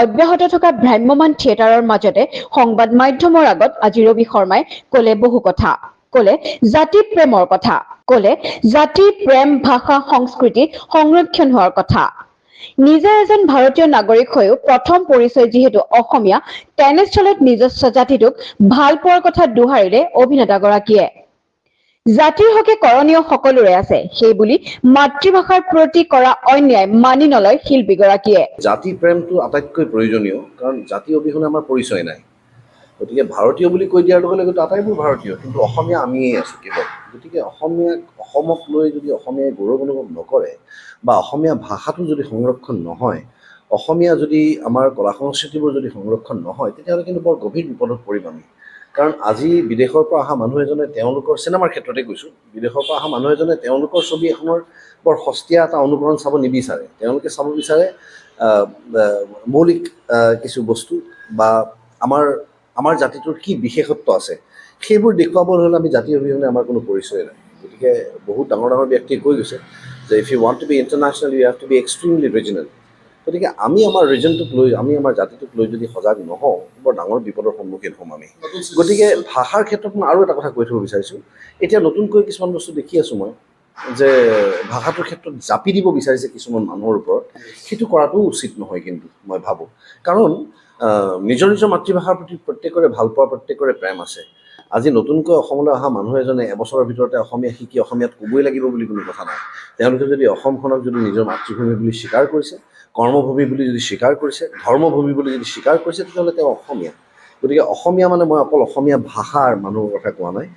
অব্যাহত থকা ভ্ৰাম্যমাণ থিয়েটাৰৰ মাজতে সংবাদ মাধ্যমৰ আগত আজি ৰবি শৰ্মাই ক'লে বহু কথা। ক'লে জাতি প্ৰেমৰ কথা, ক'লে জাতি প্ৰেম, ভাষা, সংস্কৃতি সংৰক্ষণ হোৱাৰ কথা। নিজে এজন ভাৰতীয় নাগৰিক হৈও প্ৰথম পৰিচয় যিহেতু অসমীয়া, তেনেস্থলত নিজস্ব জাতিটোক ভাল পোৱাৰ কথা দোহাৰিলে অভিনেতাগৰাকীয়ে। জাতিৰ হকে কৰণীয় সকলোৰে আছে, সেই বুলি মাতৃভাষাৰ প্ৰতি কৰা অন্যায় মানি নলয় শিল্পীগৰাকীয়ে। জাতি প্ৰেমটো আটাইতকৈ প্ৰয়োজনীয়, কাৰণ জাতি অবিহনে আমাৰ পৰিচয় নাই। গতিকে ভাৰতীয় বুলি কৈ দিয়াৰ লগে লগে আটাইবোৰ ভাৰতীয়, কিন্তু অসমীয়া আমিয়েই আছোঁ কেৱল। গতিকে অসমীয়াক, অসমক লৈ যদি অসমীয়াই গৌৰৱ অনুভৱ নকৰে বা অসমীয়া ভাষাটো যদি সংৰক্ষণ নহয়, অসমীয়া যদি আমাৰ কলা সংস্কৃতিবোৰ যদি সংৰক্ষণ নহয়, তেতিয়াহ'লে কিন্তু বৰ গভীৰ বিপদত পৰিম আমি। কাৰণ আজি বিদেশৰ পৰা অহা মানুহ এজনে তেওঁলোকৰ চিনেমাৰ ক্ষেত্ৰতে কৈছোঁ, বিদেশৰ পৰা অহা মানুহ এজনে তেওঁলোকৰ ছবি এখনৰ বৰ সস্তীয়া এটা অনুকৰণ চাব নিবিচাৰে। তেওঁলোকে চাব বিচাৰে মৌলিক কিছু বস্তু বা আমাৰ জাতিটোৰ কি বিশেষত্ব আছে, সেইবোৰ দেখুৱাবলৈ হ'লে আমি জাতি অবিহনে আমাৰ কোনো পৰিচয় নাই। গতিকে বহুত ডাঙৰ ডাঙৰ ব্যক্তিয়ে কৈ গৈছে যে if you want to be international, you have to be extremely regional. গতিকে আমি আমাৰ ৰিজনটোক লৈ, আমি আমাৰ জাতিটোক লৈ যদি সজাগ নহওঁ, বৰ ডাঙৰ বিপদৰ সন্মুখীন হ'ম আমি। গতিকে ভাষাৰ ক্ষেত্ৰত মই আৰু এটা কথা কৈ থ'ব বিচাৰিছোঁ। এতিয়া নতুনকৈ কিছুমান বস্তু দেখি আছোঁ মই যে ভাষাটোৰ ক্ষেত্ৰত জাপি দিব বিচাৰিছে কিছুমান মানুহৰ ওপৰত। সেইটো কৰাটোও উচিত নহয় কিন্তু মই ভাবোঁ, কাৰণ নিজৰ নিজৰ মাতৃভাষাৰ প্ৰতি প্ৰত্যেকৰে ভাল পোৱা, প্ৰত্যেকৰে প্ৰেম আছে। আজি নতুনকৈ অসমলৈ অহা মানুহ এজনে এবছৰৰ ভিতৰতে অসমীয়া শিকি অসমীয়াত ক'বই লাগিব বুলি কোনো কথা নাই। তেওঁলোকে যদি অসমখনক যদি নিজৰ মাতৃভূমি বুলি স্বীকাৰ কৰিছে, কৰ্মভূমি বুলি যদি স্বীকাৰ কৰিছে, ধৰ্মভূমি বুলি যদি স্বীকাৰ কৰিছে, তেতিয়াহ'লে তেওঁ অসমীয়া। গতিকে অসমীয়া মানে মই অকল অসমীয়া ভাষাৰ মানুহৰ কথা কোৱা নাই।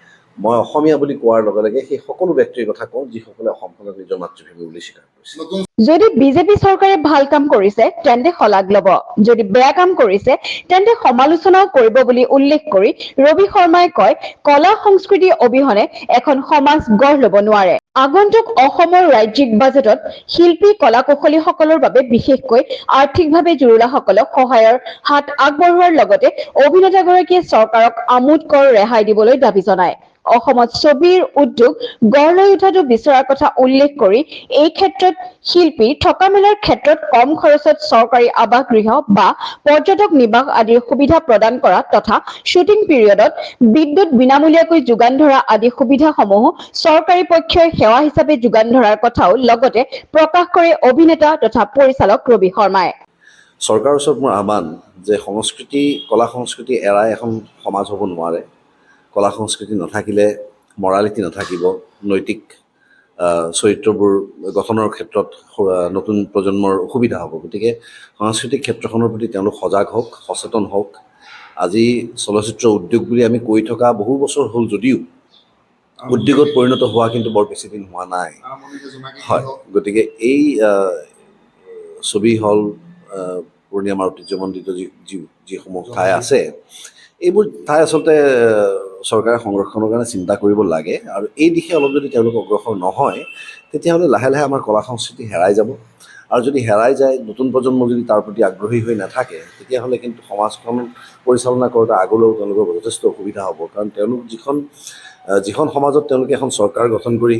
মই অসমীয়া বুলি কোৱাৰ লগে লগে সেই সকলো ব্যক্তিৰ কথা কওঁ যিসকলে অসমখনক নিজৰ মাতৃভূমি বুলি স্বীকাৰ কৰিছে। যদি বিজেপি চৰকাৰে ভাল কাম কৰিছে তেন্তে শলাগ ল'ব, যদি বেয়া কাম কৰিছে তেন্তে সমালোচনাও কৰিব বুলি উল্লেখ কৰি ৰবি শৰ্মাই কয়, কলা সংস্কৃতি অবিহনে এখন সমাজ গঢ় ল'ব নোৱাৰে। আগন্তুক অসমৰ ৰাজ্যিক বাজেটত শিল্পী, কলা কুশলীসকলৰ বাবে, বিশেষকৈ আৰ্থিকভাৱে জুৰুলাসকলক সহায়ৰ হাত আগবঢ়োৱাৰ লগতে অভিনেতাগৰাকীয়ে চৰকাৰক আমোদ কৰ ৰেহাই দিবলৈ দাবী জনায়। অসমত ছবিৰ উদ্যোগ গঢ় লৈ উঠাটো বিচৰাৰ কথা উল্লেখ কৰি এই ক্ষেত্ৰত শিল্পীৰ থকা মেলাৰ ক্ষেত্ৰত কম খৰচত চৰকাৰী আৱাসগৃহ বা পৰ্যটক নিবাস আদিৰ সুবিধা প্ৰদান কৰা তথা শ্বুটিং পিৰিয়ডত বিদ্যুৎ বিনামূলীয়াকৈ যোগান ধৰা আদি সুবিধাসমূহো চৰকাৰী পক্ষই সেৱা হিচাপে যোগান ধৰাৰ কথাও লগতে প্ৰকাশ কৰে অভিনেতা তথা পৰিচালক ৰবি শৰ্মাই। চৰকাৰৰ ওচৰত মোৰ আহ্বান যে সংস্কৃতি, কলা সংস্কৃতি এৰাই এখন সমাজ হ'ব নোৱাৰে। কলা সংস্কৃতি নাথাকিলে মৰালিটি নাথাকিব, নৈতিক চৰিত্ৰবোৰ গঠনৰ ক্ষেত্ৰত নতুন প্ৰজন্মৰ অসুবিধা হ'ব। গতিকে সাংস্কৃতিক ক্ষেত্ৰখনৰ প্ৰতি তেওঁলোক সজাগ হওক, সচেতন হওক। আজি চলচ্চিত্ৰ উদ্যোগ বুলি আমি কৈ থকা বহু বছৰ হ'ল যদিও উদ্যোগত পৰিণত হোৱা কিন্তু বৰ বেছি দিন হোৱা নাই। হয়, গতিকে এই ছবি হল, পুৰণি আমাৰ ঐতিহ্যমণ্ডিত যি যি যিসমূহ ঠাই আছে, এইবোৰ ঠাই আচলতে চৰকাৰে সংৰক্ষণৰ কাৰণে চিন্তা কৰিব লাগে। আৰু এই দিশে অলপ যদি তেওঁলোক অগ্ৰসৰ নহয়, তেতিয়াহ'লে লাহে লাহে আমাৰ কলা সংস্কৃতি হেৰাই যাব। আৰু যদি হেৰাই যায়, নতুন প্ৰজন্ম যদি তাৰ প্ৰতি আগ্ৰহী হৈ নাথাকে, তেতিয়াহ'লে কিন্তু সমাজখন পৰিচালনা কৰোঁতে আগলৈও তেওঁলোকৰ যথেষ্ট অসুবিধা হ'ব। কাৰণ তেওঁলোক যিখন সমাজত তেওঁলোকে এখন চৰকাৰ গঠন কৰি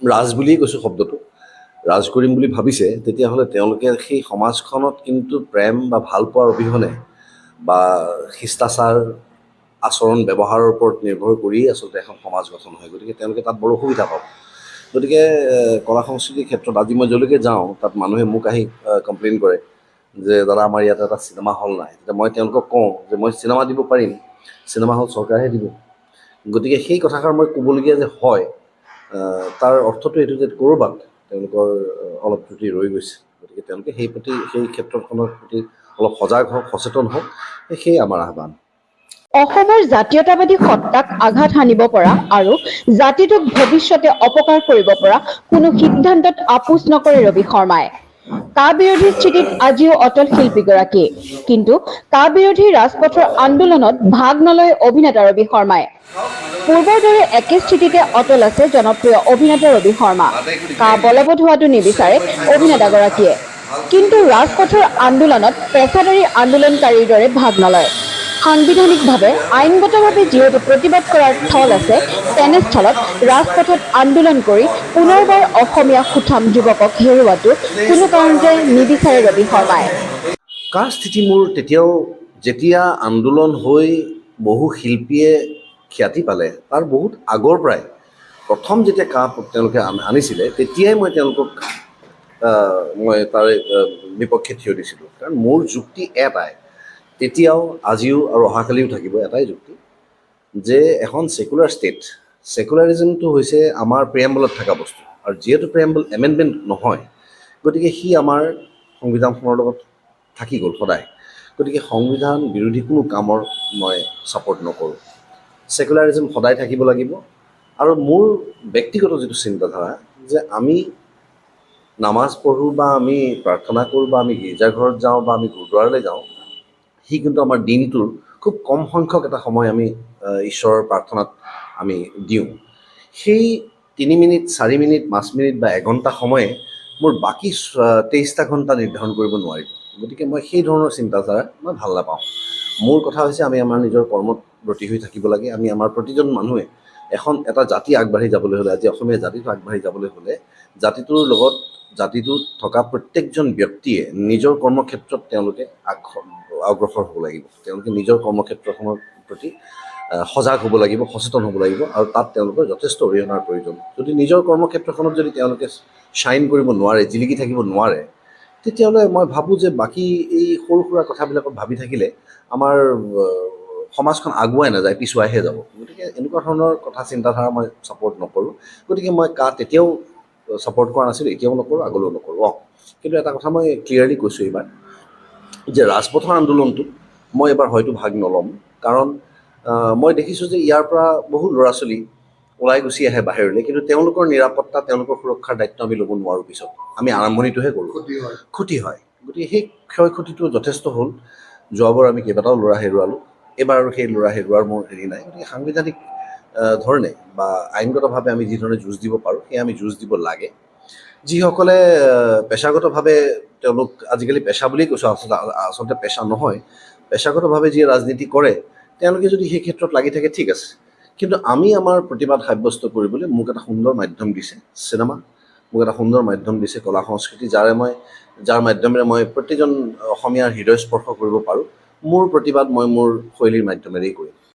ৰাজ বুলিয়েই কৈছোঁ শব্দটো, ৰাজ কৰিম বুলি ভাবিছে, তেতিয়াহ'লে তেওঁলোকে সেই সমাজখনত কিন্তু প্ৰেম বা ভাল পোৱাৰ অবিহনে বা শিষ্টাচাৰ, আচৰণ, ব্যৱহাৰৰ ওপৰত নিৰ্ভৰ কৰিয়েই আচলতে এখন সমাজ গঠন হয়। গতিকে তেওঁলোকে তাত বৰ অসুবিধা পাব। গতিকে কলা সংস্কৃতিৰ ক্ষেত্ৰত আজি মই য'লৈকে যাওঁ, তাত মানুহে মোক আহি কমপ্লেইন কৰে যে দাদা, আমাৰ ইয়াত এটা চিনেমা হল নাই। তেতিয়া মই তেওঁলোকক কওঁ যে মই চিনেমা দিব পাৰিম, চিনেমা হল চৰকাৰেহে দিব। গতিকে সেই কথাষাৰ মই ক'বলগীয়া যে হয়, তাৰ অৰ্থটো এইটো যে ক'ৰবাত তেওঁলোকৰ অলপ ত্ৰুটি ৰৈ গৈছে। গতিকে তেওঁলোকে সেই ক্ষেত্ৰখনৰ প্ৰতি অলপ সজাগ হওক, সচেতন হওক, সেয়ে আমাৰ আহ্বান। অসমৰ জাতীয়তাবাদী সত্তাক আঘাত হানিব পৰা আৰু জাতিটোক ভৱিষ্যতে অপকাৰ কৰিব পৰা কোনো সিদ্ধান্তত আপোচ নকৰে ৰবি শৰ্মাই। কা বিৰোধী স্থিতিত আজিও অটল শিল্পীগৰাকী। কিন্তু কা বিৰোধী ৰাজপথৰ আন্দোলনত ভাগ নলয় অভিনেতা ৰবি শৰ্মাই। পূৰ্বৰ দৰে একে স্থিতিতে অটল আছে জনপ্ৰিয় অভিনেতা ৰবি শৰ্মা। কা বলবৎ হোৱাটো নিবিচাৰে অভিনেতাগৰাকীয়ে। কিন্তু ৰাজপথৰ আন্দোলনত পেছাদাৰী আন্দোলনকাৰীৰ দৰে ভাগ নলয়। সাংবিধানিকভাৱে, আইনগতভাৱে যিহেতু প্ৰতিবাদ কৰাৰ থল আছে, তেনেস্থলত ৰাজপথত আন্দোলন কৰি পুনৰবাৰ অসমীয়া সুঠাম যুৱকক হেৰুওৱাটো কোনো কাৰণতে নিবিচাৰে ৰবি শৰ্মাই। কাৰ স্থিতি মোৰ তেতিয়াও, যেতিয়া আন্দোলন হৈ বহু শিল্পীয়ে খ্যাতি পালে, তাৰ বহুত আগৰ পৰাই প্ৰথম যেতিয়া কা তেওঁলোকে আনিছিলে, তেতিয়াই মই তেওঁলোকক মই তাৰে বিপক্ষে থিয় দিছিলোঁ। কাৰণ মোৰ যুক্তি এটাই, তেতিয়াও, আজিও আৰু অহাকালিও থাকিব এটাই যুক্তি যে এখন ছেকুলাৰ ষ্টেট, ছেকুলাৰিজিমটো হৈছে আমাৰ প্ৰিয়েম্বলত থকা বস্তু আৰু যিহেতু প্ৰিয়েম্বল এমেণ্ডমেণ্ট নহয়, গতিকে সি আমাৰ সংবিধানখনৰ লগত থাকি গ'ল সদায়। গতিকে সংবিধান বিৰোধী কোনো কামৰ মই ছাপৰ্ট নকৰোঁ। ছেকুলাৰিজিম সদায় থাকিব লাগিব। আৰু মোৰ ব্যক্তিগত যিটো চিন্তাধাৰা যে আমি নামাজ পঢ়োঁ বা আমি প্ৰাৰ্থনা কৰোঁ বা আমি গীৰ্জাঘৰত যাওঁ বা আমি গুৰুদ্বাৰলৈ যাওঁ, সি কিন্তু আমাৰ দিনটোৰ খুব কম সংখ্যক এটা সময় আমি ঈশ্বৰৰ প্ৰাৰ্থনাত আমি দিওঁ। সেই 3 মিনিট, 4 মিনিট, 5 মিনিট বা এঘণ্টা সময়ে মোৰ বাকী 23টা ঘণ্টা নিৰ্ধাৰণ কৰিব নোৱাৰিব। গতিকে মই সেই ধৰণৰ চিন্তাধাৰা মই ভাল নাপাওঁ। মোৰ কথা হৈছে, আমি আমাৰ নিজৰ কৰ্মত ব্ৰতী হৈ থাকিব লাগে। আমি আমাৰ প্ৰতিজন মানুহে এটা জাতি আগবাঢ়ি যাবলৈ হ'লে, আজি অসমীয়া জাতিটো আগবাঢ়ি যাবলৈ হ'লে, জাতিটোৰ লগত জাতিটোত থকা প্ৰত্যেকজন ব্যক্তিয়ে নিজৰ কৰ্মক্ষেত্ৰত তেওঁলোকে অগ্ৰসৰ হ'ব লাগিব। তেওঁলোকে নিজৰ কৰ্মক্ষেত্ৰখনৰ প্ৰতি সজাগ হ'ব লাগিব, সচেতন হ'ব লাগিব আৰু তাত তেওঁলোকৰ যথেষ্ট অৰিহণাৰ প্ৰয়োজন। যদি নিজৰ কৰ্মক্ষেত্ৰখনত যদি তেওঁলোকে শ্বাইন কৰিব নোৱাৰে, জিলিকি থাকিব নোৱাৰে, তেতিয়াহ'লে মই ভাবোঁ যে বাকী এই সৰু সুৰা কথাবিলাকত ভাবি থাকিলে আমাৰ সমাজখন আগুৱাই নাযায়, পিছুৱাইহে যাব। গতিকে এনেকুৱা ধৰণৰ কথা, চিন্তাধাৰা মই ছাপৰ্ট নকৰোঁ। গতিকে মই কা তেতিয়াও ছাপৰ্ট কৰা নাছিলোঁ, এতিয়াও নকৰোঁ, আগলৈও নকৰোঁ। কিন্তু এটা কথা মই ক্লিয়াৰলি কৈছোঁ এইবাৰ যে ৰাজপথৰ আন্দোলনটোত মই এবাৰ হয়তো ভাগ নল'ম। কাৰণ মই দেখিছোঁ যে ইয়াৰ পৰা বহু ল'ৰা ছোৱালী ওলাই গুচি আহে বাহিৰলৈ, কিন্তু তেওঁলোকৰ নিৰাপত্তা, তেওঁলোকৰ সুৰক্ষাৰ দায়িত্ব আমি ল'ব নোৱাৰোঁ। পিছত আমি আৰম্ভণিটোহে কৰোঁ। ক্ষতি হয়। ক্ষতি হয়। গতিকে সেই ক্ষয় ক্ষতিটো যথেষ্ট হ'ল। যোৱাবাৰ আমি কেইবাটাও ল'ৰা হেৰুৱালোঁ। এইবাৰ আৰু সেই ল'ৰা হেৰুৱাৰ মোৰ হেৰি নাই। গতিকে সাংবিধানিক ধৰণে বা আইনগতভাৱে আমি যি ধৰণে যুঁজ দিব পাৰোঁ, সেয়া আমি যুঁজ দিব লাগে। যিসকলে পেশাগতভাৱে, তেওঁলোক আজিকালি পেশা বুলিয়েই কৈছোঁ, আচলতে আচলতে পেশা নহয়, পেশাগতভাৱে যিয়ে ৰাজনীতি কৰে, তেওঁলোকে যদি সেই ক্ষেত্ৰত লাগি থাকে, ঠিক আছে। কিন্তু আমি আমাৰ প্ৰতিবাদ সাব্যস্ত কৰিবলৈ মোক এটা সুন্দৰ মাধ্যম দিছে চিনেমা, মোক এটা সুন্দৰ মাধ্যম দিছে কলা সংস্কৃতি, যাৰ মাধ্যমেৰে মই প্ৰতিজন অসমীয়াৰ হৃদয় স্পৰ্শ কৰিব পাৰোঁ। মোৰ প্ৰতিবাদ মই মোৰ শৈলীৰ মাধ্যমেৰেই কৰিম।